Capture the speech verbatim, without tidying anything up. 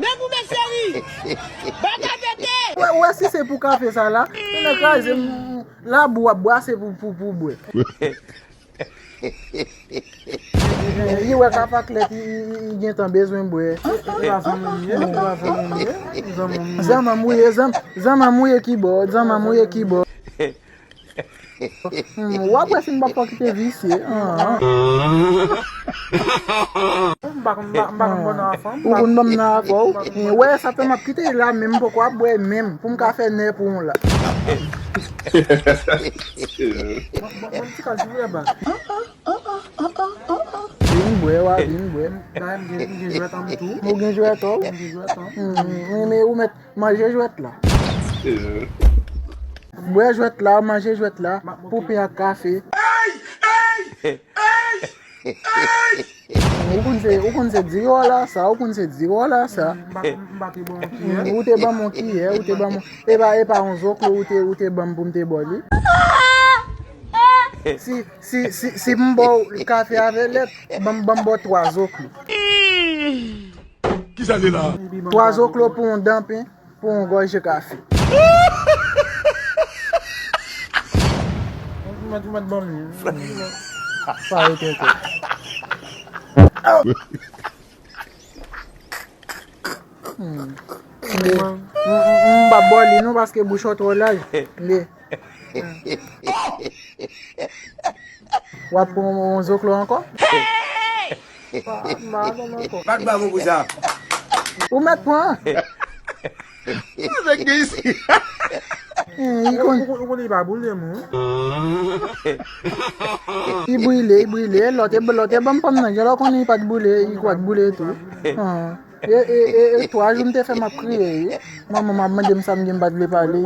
Men pou men cheri. Bagay tete. Ou wè, ou wè si se pou kafe sa la, ou nan kraze m, labou w ap bwase pou, pou, pou bwè. Li wè k ap ak lèt, li, li, li, li gentan bezwen bwè. E pa zanmi m ye, e pa zanmi m ye, zanmi m ye. Zanmi m ou ye, zanm-, zanmi m ou ye kibòd, zanmi m ou ye kibòd. Hmm, w ap wè si m p ap fè w kite visye. Ah. M pa konn, m pa, m pa konn bon nan afè. Ou konn ban m nan afè w. Wè, sa fè m ap kite la, men m poko ap bwè menm, pou m ka fè nè pou w la. Bon, bon, bon, ti kal, si vle ba. Vin bwè, w a vin bwè. Dayè, m gen, m gen jwèt an m tou. Ou gen jwèt ou? M gen jwèt an. Hmm, men ou mèt manje jwèt la. Bwè jwèt la, manje jwèt la, pou pen ak kafe. Ou konn se, ou konn se diwòl la sa, ou konn se diwòl la sa. M pa, m pa te bon kiyè. Hmm, ou te ban m yon kiyè, ou te ban m, e pa, e pa yon zoklo ou te, ou te ban m pou m te bò li. Si, si, si, si m ba w kafe avè lèt, ban m, ban m ba w twa zoklo. Kisa li la? Twa zoklo pou yon danpen, pou yon gòje kafe. Ou mèt, ou mèt ban m li. Sa rete ankò. Hmm. M, m, m, m pa bò li non, paske bouch ou twò laj. Li. W ap pran yon zoklo ankò? Pa, m pa pran ankò. Pa t ba m pou sa. Ou mèt pran. Sa k gen isi? Hmm, li konn. Ou, ou, ou konnen li pa boule, mwen. Li brile, li brile. Lòt te, lòt te ban m pa m nan. Jan lè w konnen li pa t boule, li kwè t boule tou. Ah. E, e, e, e, twa jou m te fè m ap kriye, wi. Manman m ap mande m sa m gen, m pa t vle pale.